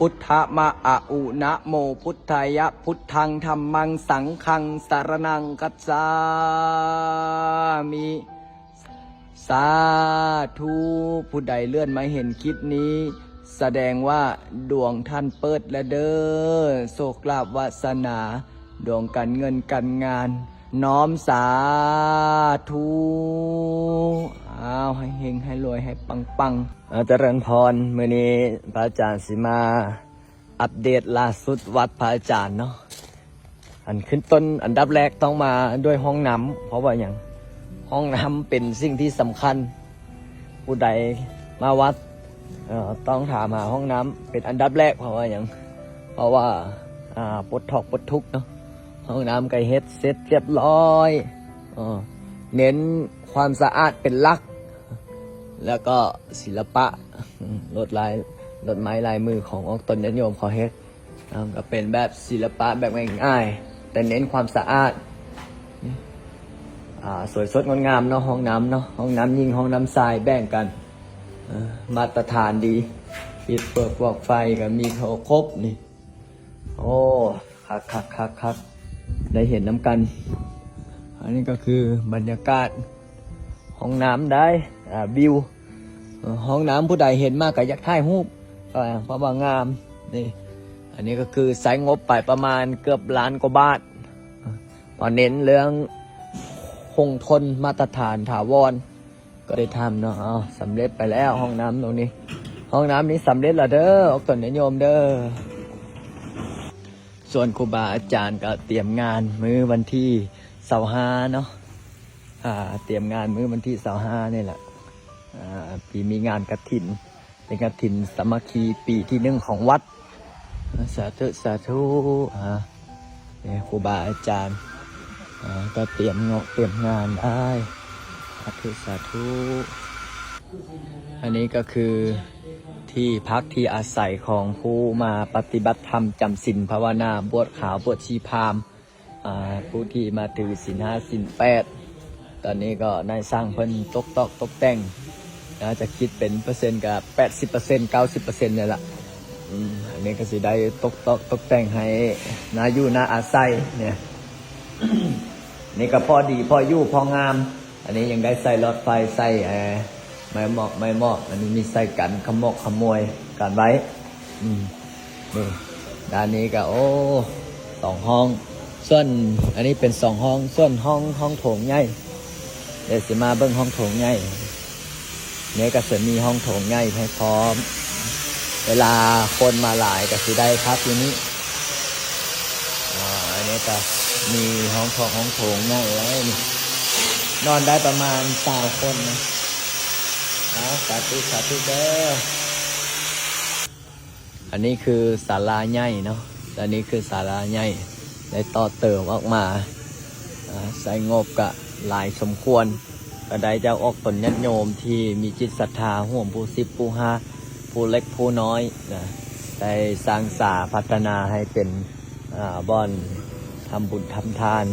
ພຸດທະມະອະອຸ ນະໂມພຸດທາຍະ ພຸດທັງ ທຳມັງ ສັງຄັງ ສະລະນັງ ຄັດສາມິ ສາທຸ. ຜູ້ໃດເລື່ອນມາເຫັນຄລິບນີ້ ສະແດງວ່າດວງທ່ານເປີດແລ້ວເດີ້ ໂຊກລາບວາສະໜາ ດວງການເງິນການງານ ນ້ອມສາທຸ. ອ້າວ ໃຫ້ເຮັງ ໃຫ້ລວຍ ໃຫ້ປັງໆ. ອາ ຈະເລີນພອນ. ມື້ນີ້ພະອາຈານຊິມາອັບເດດລ່າສຸດວັດພະອາຈານເນາະ. ອັນຂຶ້ນຕົ້ນອັນດັບແລກຕ້ອງມາດ້ວຍຫ້ອງນ້ຳ ເພາະວ່າຫຍັງ? ຫ້ອງນ້ຳເປັນສິ່ງທີ່ສຳຄັນ. ຜູ້ໃດມາວັດ ເອີ ຕ້ອງຖາມຫາຫ້ອງນ້ຳເປັນອັນດັບແລກ. ເພາະວ່າຫຍັງ? ເພາະວ່າ ອາ ປົດທອກປົດທຸກເນາະ. ຫ້ອງນ້ຳກໍເຮັດເສັດລຽບຮ້ອຍ ເອີ ເນັ້ນຄວາມສະອາດເປັນຫຼັກ ແລ້ວກໍສິລະປະ ລວດລາຍ ລວດໄມ້ລາຍມືຂອງອອກຕົນຍາດໂຍມເຂົາເຮັດ ກໍເປັນແບບສິລະປະແບບງ່າຍໆ ແຕ່ເນັ້ນຄວາມສະອາດ ອາ ສວຍສົດງົດງາມເນາະ. ຫ້ອງນ້ຳເນາະ ຫ້ອງນ້ຳຍິງ ຫ້ອງນ້ຳຊາຍແບ່ງກັນ ເອີ ມາດຕະຖານດີ ປິດເປີດພວກໄຟກໍມີຄົບນີ້. ໂອ້ ຄັກໆໆໆ ໄດ້ເຫັນນຳກັນ. ອັນນີ້ກໍຄືບັນຍາກາດຫ້ອງນ້ຳໄດ໋ ອາ ວິວ ເອີ ຫ້ອງນ້ຳ ຜູ້ໃດເຫັນມາກໍຢາກຖ່າຍຮູບ ເພາະວ່າງາມນີ້. ອັນນີ້ກໍຄືໃຊ້ງົບໄປປະມານເກືອບລ້ານກວ່າບາດ ເພາະເນັ້ນເລື່ອງຄົງທົນ ມາດຕະຖານ ຖາວອນ. ກໍໄດ້ທຳເນາະ. ເອົາ ສຳເລັດໄປແລ້ວຫ້ອງນ້ຳຕົງນີ້ ຫ້ອງນ້ຳນີ້ສຳເລັດແລ້ວເດີ້ ອອກຕົນຍາດໂຍມເດີ້. ສ່ວນຄູບາອາຈານກໍຕຽມງານມື້ວັນທີຊາວຫ້າເນາະ ອາ ຕຽມງານມື້ວັນທີຊາວຫ້ານີ້ແຫຼະ ອາ ທີ່ມີງານກະຖິນ ເປັນກະຖິນສາມັກຄີປີທີໜຶ່ງຂອງວັດ. ສາທຸ ສາທຸ. ອາ ນີ້ຄູບາອາຈານ ອາ ກໍຕຽມເງາະຕຽມງານໄດ້. ສາທຸ ສາທຸ. ອັນນີ້ກໍຄືທີ່ພັກທີ່ອາໄສຂອງຜູ້ມາປະຕິບັດທຳ ຈຳສິນພາວະນາ ບວດຂາວ ບວດຊີພາມ ອາ ຜູ້ທີ່ມາຖືສິນຫ້າສິນແປດ. ຕອນນີ້ກໍນາຍຊ່າງເພິ່ນຕົກຕອກຕົກແຕ່ງ ໜ້າຈະຄິດເປັນເປີເຊັນກໍແປດສິບເປີເຊັນ ເກົ້າສິບເປີເຊັນນີ້ລະ. ອືມ ອັນນີ້ກໍຊິໄດ້ຕົກຕອກຕົກແຕ່ງໃຫ້ໜ້າຢູ່ໜ້າອາໄສນີ້ ນີ້ກໍພໍດີ ພໍຢູ່ພໍງາມ. ອັນນີ້ຍັງໄດ້ໃສ່ຫຼອດໄຟ ໃສ່ ເອີ ໄມ້ໝອກ ໄມ້ໝອກ ອັນນີ້ມີໃສ່ກັນຂະໝອກຂະມວຍກັນໄວ້. ອືມ ນີ້ ດ້ານນີ້ກໍ ໂອ້ ສອງຫ້ອງ ສ່ວນອັນນີ້ເປັນສອງຫ້ອງ ສ່ວນຫ້ອງ ຫ້ອງໂຖງໃຫຍ່ ດຽວຊິມາເບິ່ງຫ້ອງໂຖງໃຫຍ່. ນີ້ກໍຈະມີຫ້ອງໂຖງໃຫຍ່ໃຫ້ພ້ອມ ເວລາຄົນມາຫຼາຍກໍຊິໄດ້ພັກຢູ່ນີ້. ອາ ອັນນີ້ກໍມີຫ້ອງ ຫ້ອງໂຖງໃຫຍ່ໄວ້ນີ້ ນອນໄດ້ປະມານຊາວຄົນນະ. ເອົາ ສາທຸ ສາທຸເດີ້. ອັນນີ້ຄືສາລາໃຫຍ່ເນາະ ແລະນີ້ຄືສາລາໃຫຍ່ ໄດ້ຕໍ່ເຕີມອອກມາ ອາ ໃຊ້ງົບກະຫຼາຍສົມຄວນ ກະໄດ້ຈາກອອກຕົນຍາດໂຍມທີ່ມີຈິດສັດທາ ຮ່ວມຜູ້ສິບຜູ້ຫ້າ ຜູ້ເລັກຜູ້ນ້ອຍນະ ໄດ້ສ້າງສາພັດທະນາໃຫ້ເປັນ ອາ ບ່ອນທຳບຸນທຳທານ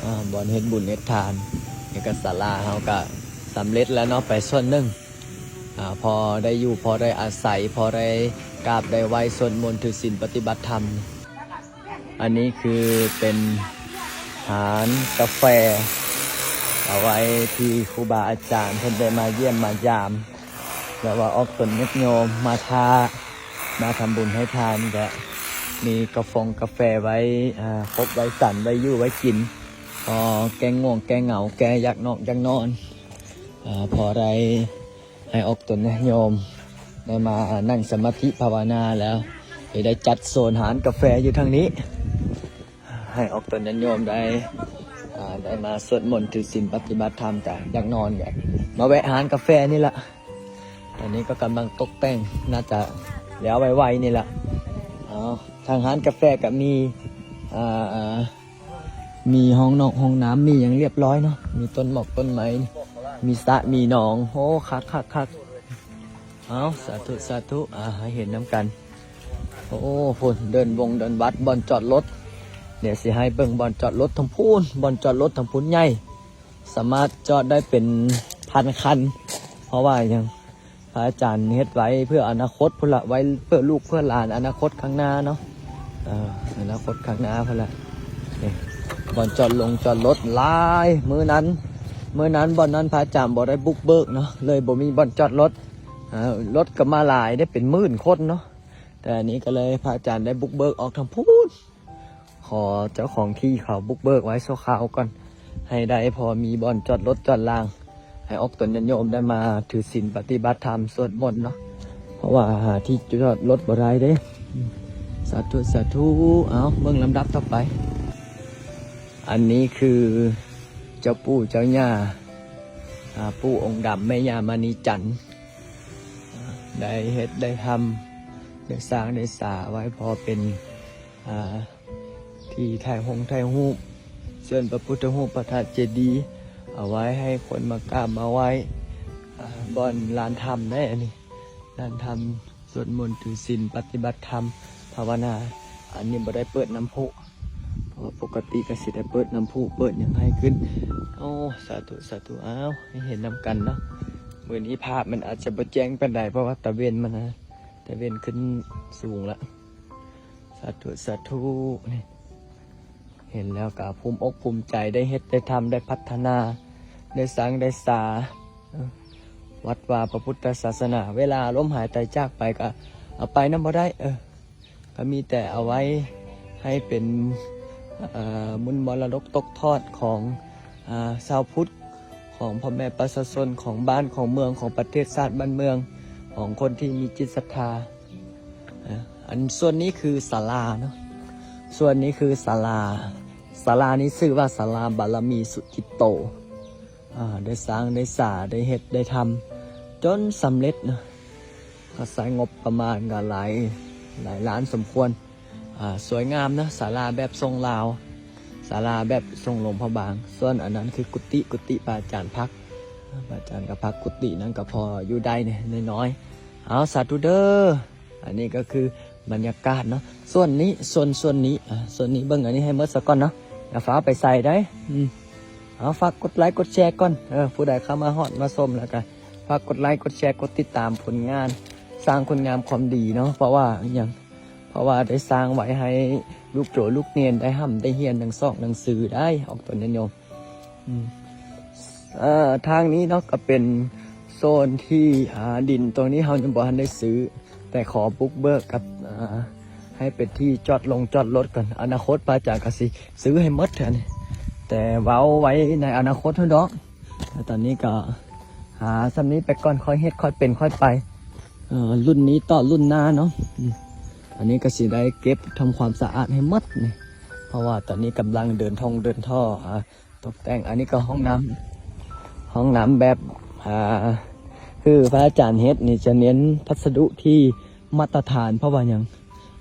ອາ ບ່ອນເຮັດບຸນເຮັດທານ. ແລ້ວກະສາລາເຮົາກະສຳເລັດແລ້ວເນາະ ໄປສ່ວນໜຶ່ງ. ອາ ພໍໄດ້ຢູ່ ພໍໄດ້ອາໄສ ພໍໄດ້ກາບໄດ້ໄຫວ້ ສວດມົນ ຖືສິນ ປະຕິບັດທຳ. ອັນນີ້ຄືເປັນຮ້ານກາແຟ ເອົາໄວ້ທີ່ຄູບາອາຈານເພິ່ນໄດ້ມາຢ້ຽມມາຢາມ ແລະວ່າອອກຕົນຍາດໂຍມມາຖ້າ ມາທຳບຸນໃຫ້ທານ ກະມີກາຟົງກາແຟໄວ້ ອາ ຄົບໄວ້ສັນ ໄວ້ຢູ່ໄວ້ກິນ ພໍແກ້ງ່ວງແກ້ເຫງົາ ແກ້ຢາກນອກຢາກນອນ ອາ ພໍໄດ້ ໃຫ້ອອກຕົນຍາດໂຍມໄດ້ມານັ່ງສະມາທິພາວະນາແລ້ວ ຊິໄດ້ຈັດໂຊນຮ້ານກາແຟຢູ່ທາງນີ້ ໃຫ້ອອກຕົນຍາດໂຍມໄດ້ ອາ ໄດ້ມາສວດມົນ ຖືສິນ ປະຕິບັດທຳ ກະຢາກນອນ ກະມາແວະຮ້ານກາແຟນີ້ລະ. ຕອນນີ້ກໍກຳລັງຕົກແຕ່ງ ໜ້າຈະແລ້ວໄວໆນີ້ລະ. ເອົາ ທາງຮ້ານກາແຟກະມີ ອາ ມີຫ້ອງນອກຫ້ອງນ້ຳ ມີຫຍັງລຽບຮ້ອຍເນາະ ມີຕົ້ນໝອກຕົ້ນໄມ້ ມີສະມີໜອງ. ໂອ້ ຄັກໆໆ. ເອົາ ສາທຸ ສາທຸ ອາ ໃຫ້ເຫັນນຳກັນ. ໂອ້ ພຸ້ນ ເດີ່ນວົງເດີ່ນວັດ ບ່ອນຈອດລົດ ດຽວຊິໃຫ້ເບິ່ງບ່ອນຈອດລົດທາງພຸ້ນ ບ່ອນຈອດລົດທາງພຸ້ນໃຫຍ່ ສາມາດຈອດໄດ້ເປັນພັນຄັນ ເພາະວ່າຫຍັງ? ພະອາຈານເຮັດໄວ້ເພື່ອອະນາຄົດພຸ້ນລະ ໄວ້ເພື່ອລູກເພື່ອຫຼານອະນາຄົດຂ້າງໜ້າເນາະ ເອີ ອະນາຄົດຂ້າງໜ້າພຸ້ນລະ. ນີ້ ບ່ອນຈອດລົງຈອດລົດຫຼາຍ ມື້ນັ້ນ ມື້ນັ້ນບ່ອນນັ້ນພະອາຈານບໍ່ໄດ້ບຸກເບີກເນາະ ເລີຍບໍ່ມີບ່ອນຈອດລົດ ເອີ ລົດກໍມາຫຼາຍເດ້ ເປັນໝື່ນຄົນເນາະ. ແຕ່ອັນນີ້ກໍເລີຍພະອາຈານໄດ້ບຸກເບີກອອກທາງພຸ້ນ ຂໍເຈົ້າຂອງທີ່ເຂົາບຸກເບີກໄວ້ຊົ່ວຄາວກ່ອນ ໃຫ້ໄດ້ພໍມີບ່ອນຈອດລົດຈອດລາງ ໃຫ້ອອກຕົນຍາດໂຍມໄດ້ມາຖືສິນປະຕິບັດທຳສວດມົນເນາະ ເພາະວ່າຫາທີ່ຈອດລົດບໍ່ໄດ້ເດ້. ສາທຸ ສາທຸ. ເອົາ ເບິ່ງລຳດັບຕໍ່ໄປ. ອັນນີ້ຄືເຈົ້າປູ່ເຈົ້າຍ່າ ອາ ປູ່ອົງດຳ ແມ່ຍ່າມະນີຈັນ ອາ ໄດ້ເຮັດໄດ້ທຳ ໄດ້ສ້າງໄດ້ສາໄວ້ພໍເປັນ ອາ ທີ່ຖ່າຍຫົງຖ່າຍຮູບ ສ່ວນພະພຸດທະຮູບ ພະທາດເຈດີ ເອົາໄວ້ໃຫ້ຄົນມາກາບມາໄຫວ້ ອາ ບ່ອນລານທຳໄດ໋ ອັນນີ້ ລານທຳສວດມົນ ຖືສິນ ປະຕິບັດທຳ ພາວະນາ. ອັນນີ້ບໍ່ໄດ້ເປີດນ້ຳພຸ ເພາະວ່າປົກກະຕິກໍຊິໄດ້ເປີດນ້ຳພຸ ເປີດຫຍັງໃຫ້ຂຶ້ນ. ໂອ້ ສາທຸ ສາທຸ. ອ້າວ ໃຫ້ເຫັນນຳກັນເນາະ ມື້ນີ້ພາບມັນອາດຈະບໍ່ແຈ້ງປານໃດ ເພາະວ່າຕາເວັນມັນນະ ຕາເວັນຂຶ້ນສູງລະ. ສາທຸ ສາທຸ. ນີ້ ເຫັນແລ້ວກໍພູມອົກພູມໃຈ ໄດ້ເຮັດໄດ້ທຳ ໄດ້ພັດທະນາ ໄດ້ສ້າງໄດ້ສາ ເອີ ວັດວາພະພຸດທະສາສະໜາ. ເວລາລົ້ມຫາຍຕາຍຈາກໄປກໍເອົາໄປນຳບໍ່ໄດ້ ເອີ ກໍມີແຕ່ເອົາໄວ້ໃຫ້ເປັນ ເອີ ມູນມໍລະດົກຕົກທອດຂອງ ອາ ຊາວພຸດ ຂອງພໍ່ແມ່ປະຊາຊົນ ຂອງບ້ານຂອງເມືອງ ຂອງປະເທດຊາດບ້ານເມືອງ ຂອງຄົນທີ່ມີຈິດສັດທາ. ອາ ອັນສ່ວນນີ້ຄືສາລາເນາະ ສ່ວນນີ້ຄືສາລາ ສາລານີ້ຊື່ວ່າສາລາບາລະມີສຸຈິດໂຕ. ອາ ໄດ້ສ້າງໄດ້ສາ ໄດ້ເຮັດໄດ້ທຳຈົນສຳເລັດເນາະ ກໍໃຊ້ງົບປະມານກໍຫຼາຍ ຫຼາຍລ້ານສົມຄວນ. ອາ ສວຍງາມເນາະ ສາລາແບບຊົງລາວ ສາລາແບບຊົງຫຼວງພະບາງ. ສ່ວນອັນນັ້ນຄືກຸຕິ ກຸຕິພະອາຈານພັກ ພະອາຈານກໍພັກ ກຸຕິນັ້ນກໍພໍຢູ່ໄດ້ແດ່ນ້ອຍໆ. ເອົາ ສາທຸເດີ. ອັນນີ້ກໍຄືບັນຍາກາດເນາະ ສ່ວນນີ້ ສ່ວນ ສ່ວນນີ້ ອາ ສ່ວນນີ້ເບິ່ງອັນນີ້ໃຫ້ໝົດສາກ່ອນເນາະ ຢ່າຟ້າວໄປໃສໄດ໋. ອືມ ເອົາ ຝາກກົດໄລກົດແຊກ່ອນ ເອີ ຜູ້ໃດເຂົ້າມາຮອດມາຊົມແລ້ວກໍ ຝາກກົດໄລ ກົດແຊ ກົດຕິດຕາມຜົນງານ ສ້າງຄຸນງາມຄວາມດີເນາະ ເພາະວ່າຫຍັງ ເພາະວ່າໄດ້ສ້າງໄວ້ໃຫ້ລູກໂຈລູກເນນໄດ້ຮ່ຳໄດ້ຮຽນໜັງຊອກໜັງສືໄດ້ ອອກຕົນຍາດໂຍມ. ອືມ ເອີ ທາງນີ້ເນາະ ກໍເປັນໂຊນທີ່ ອາ ດິນຕົງນີ້ເຮົາຍັງບໍ່ທັນໄດ້ຊື້ ແຕ່ຂໍບຸກເບີກກັບ ອາ ໃຫ້ເປັນທີ່ຈອດລົງຈອດລົດກ່ອນ ອະນາຄົດພະອາຈານກໍຊິຊື້ໃຫ້ໝົດຫັ້ນ ແຕ່ເວົ້າໄວ້ໃນອະນາຄົດພຸ້ນດອກ. ແຕ່ຕອນນີ້ກໍຫາສ່ຳນີ້ໄປກ່ອນ ຄ່ອຍເຮັດຄ່ອຍເປັນຄ່ອຍໄປ ເອີ ລຸ້ນນີ້ຕໍ່ລຸ້ນໜ້າເນາະ. ອືມ ອັນນີ້ກໍຊິໄດ້ເກັບທຳຄວາມສະອາດໃຫ້ໝົດນີ້ ເພາະວ່າຕອນນີ້ກຳລັງເດີນທ່ອງເດີນທໍ່ ອາ ຕົກແຕ່ງ. ອັນນີ້ກໍຫ້ອງນ້ຳ ຫ້ອງນ້ຳແບບ ອາ ຄືພະອາຈານເຮັດນີ້ຈະເນັ້ນພັດສະດຸທີ່ມາດຕະຖານ ເພາະວ່າຫຍັງ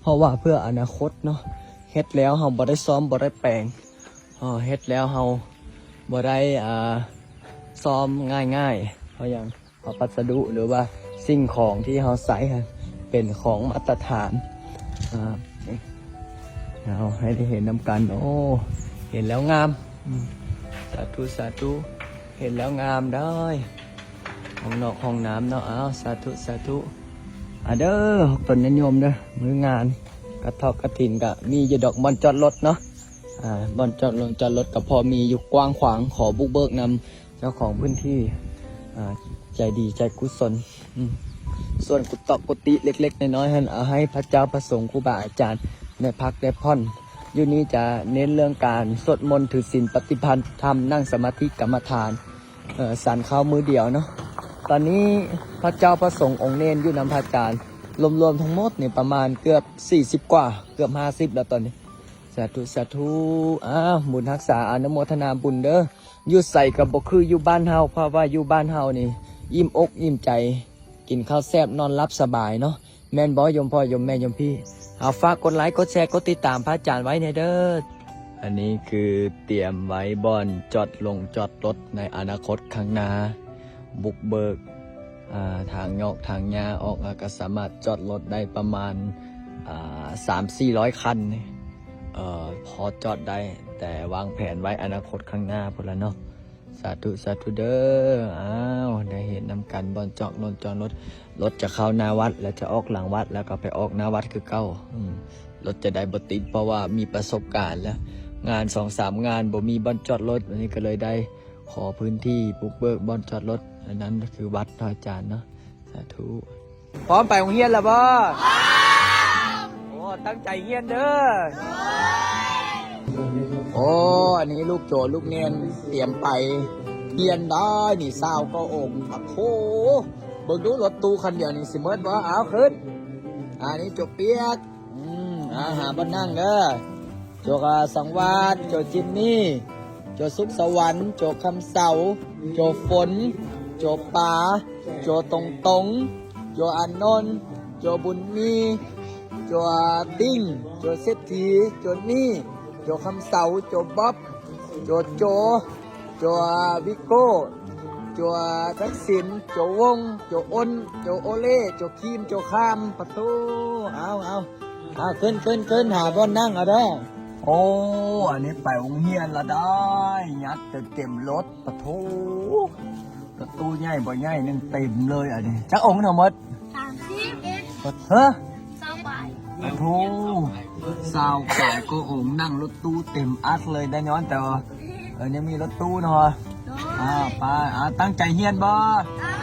ເພາະວ່າເພື່ອອະນາຄົດເນາະ ເຮັດແລ້ວເຮົາບໍ່ໄດ້ສ້ອມບໍ່ໄດ້ແປງ ເຮົາເຮັດແລ້ວເຮົາບໍ່ໄດ້ ອາ ສ້ອມງ່າຍໆ ເພາະຫຍັງ ເພາະພັດສະດຸ ຫຼືວ່າສິ່ງຂອງທີ່ເຮົາໃຊ້ຫັ້ນເປັນຂອງມາດຕະຖານ. ອາ ເອົາໃຫ້ໄດ້ເຫັນນຳກັນ. ໂອ້ ເຫັນແລ້ວງາມ. ອືມ ສາທຸ ສາທຸ. ເຫັນແລ້ວງາມເດີ ຫ້ອງນອກຫ້ອງນ້ຳເນາະ. ເອົາ ສາທຸ ສາທຸ. ອາເດີ ອອກຕົນຍາດໂຍມເດີ ມື້ງານກະເທາະກະຖິນກະມີຢູ່ດອກ ບ່ອນຈອດລົດເນາະ. ອາ ບ່ອນຈອດລົງຈອດລົດກະພໍມີຢູ່ກວ້າງຂວາງ ຂໍບຸກເບີກນຳເຈົ້າຂອງພື້ນທີ່ ອາ ໃຈດີໃຈກຸສົນ. ອືມ ສ່ວນກຸຕະກຸຕິເລັກໆນ້ອຍໆຫັ້ນ ເອົາໃຫ້ພະເຈົ້າພະສົງ ຄູບາອາຈານໄດ້ພັກໄດ້ຜ່ອນ. ຢູ່ນີ້ຈະເນັ້ນເລື່ອງການສວດມົນ ຖືສິນ ປະຕິບັດທຳ ນັ່ງສະມາທິກຳມະຖານ ເອີ ສັນເຂົ້າມື້ດຽວເນາະ. ຕອນນີ້ພະເຈົ້າພະສົງ ອົງເນນຢູ່ນຳພະອາຈານ ລວມໆທັງໝົດນີ້ປະມານເກືອບສີ່ສິບກວ່າ ເກືອບຫ້າສິບແລ້ວຕອນນີ້. ສາທຸ ສາທຸ. ອ້າວ ບຸນຮັກສາ ອະນຸໂມທະນາບຸນເດີ. ຢູ່ໃສກໍບໍ່ຄືຢູ່ບ້ານເຮົາ ເພາະວ່າຢູ່ບ້ານເຮົານີ້ ອີ່ມອົກອີ່ມໃຈ ກິນເຂົ້າແຊບ ນອນຫຼັບສະບາຍເນາະ ແມ່ນບໍ່ໂຍມພໍ່ໂຍມແມ່ໂຍມພີ່? ເອົາ ຝາກກົດໄລ ກົດແຊ ກົດຕິດຕາມພະອາຈານໄວ້ແດ່ເດີ. ອັນນີ້ຄືຕຽມໄວ້ບ່ອນຈອດລົງຈອດລົດໃນອະນາຄົດຂ້າງໜ້າ ບຸກເບີກ ອາ ທາງຍອກທາງຫຍ້າອອກ ແລ້ວກໍສາມາດຈອດລົດໄດ້ປະມານ ອາ ສາມສີ່ຮ້ອຍຄັນນີ້ ເອີ ພໍຈອດໄດ້ ແຕ່ວາງແຜນໄວ້ອະນາຄົດຂ້າງໜ້າພຸ້ນລະເນາະ. ສາທຸ ສາທຸເດີ. ອ້າວ ໄດ້ເຫັນນຳກັນ ບ່ອນຈອດລົດ ຈອດລົດ ລົດຈະເຂົ້າໜ້າວັດ ແລ້ວຈະອອກຫຼັງວັດ ແລ້ວກໍໄປອອກໜ້າວັດຄືເກົ່າ. ອືມ ລົດຈະໄດ້ບໍ່ຕິດ ເພາະວ່າມີປະສົບການແລ້ວ ງານສອງສາມງານບໍ່ມີບ່ອນຈອດລົດ. ອັນນີ້ກໍເລີຍໄດ້ຂໍພື້ນທີ່ບຸກເບີກບ່ອນຈອດລົດ. ອັນນັ້ນກໍຄືວັດເນາະອາຈານເນາະ. ສາທຸ. ພ້ອມໄປໂຮງຮຽນແລ້ວບໍ່? ພ້ອມ. ໂອ້ ຕັ້ງໃຈຮຽນເດີ. ໂອ້ ອັນນີ້ລູກໂຈລູກແນນຕຽມໄປຮຽນໄດ້ນີ້ ຊາວກວ່າອົງ. ປະໂທ ເບິ່ງດູ ລົດຕູ້ຄັນດຽວນີ້ຊິໝົດບໍ່? ເອົາ ຂຶ້ນ. ອັນນີ້ໂຈປຽກ. ອືມ ອາ ຫາບ່ອນນັ່ງເດີ. ໂຈກະສັງວານ ໂຈຈິມມີ ໂຈສຸກສະຫວັນ ໂຈຄຳເສົາ ໂຈຝົນ ໂຈປາ ໂຈຕົງຕົງ ໂຈອານົນ ໂຈບຸນມີ ໂຈຕິງ ໂຈເສດຖີ ໂຈນີ້ ໂຈຄຳເສົາ ໂຈບັອບ ໂຈໂຈ ໂຈວິໂກ້ ໂຈທັກສິນ ໂຈວົງ ໂຈອົນ ໂຈໂອເລ ໂຈຄີມ ໂຈຄາມ. ປະໂທ ເອົາ ເອົາ ເອົາ ຂຶ້ນ ຂຶ້ນ ຂຶ້ນ ຫາບ່ອນນັ່ງເອົາເດີ. ໂອ້ ອັນນີ້ໄປໂຮງຮຽນລະໄດ້ ຍັດເຕັມໆລົດ. ປະໂທ ລົດຕູ້ໃຫຍ່ບໍ່ໃຫຍ່ໜຶ່ງເຕັມເລີຍ. ອັນນີ້ຈັກອົງທັງໝົດ? ສາມສິບເອັດ. ເຮີ ຊາວປາຍ. ປະໂທ ຊາວປາຍກວ່າອົງ ນັ່ງລົດຕູ້ເຕັມອັດເລີຍ. ໄດ້ຍ້ອນແຕ່ວ່າ ເອີ ຍັງມີລົດຕູ້ເນາະ. ໂດຍ. ອ່າ ໄປ ອ່າ ຕັ້ງໃຈຮຽນບໍ່? ຕັ້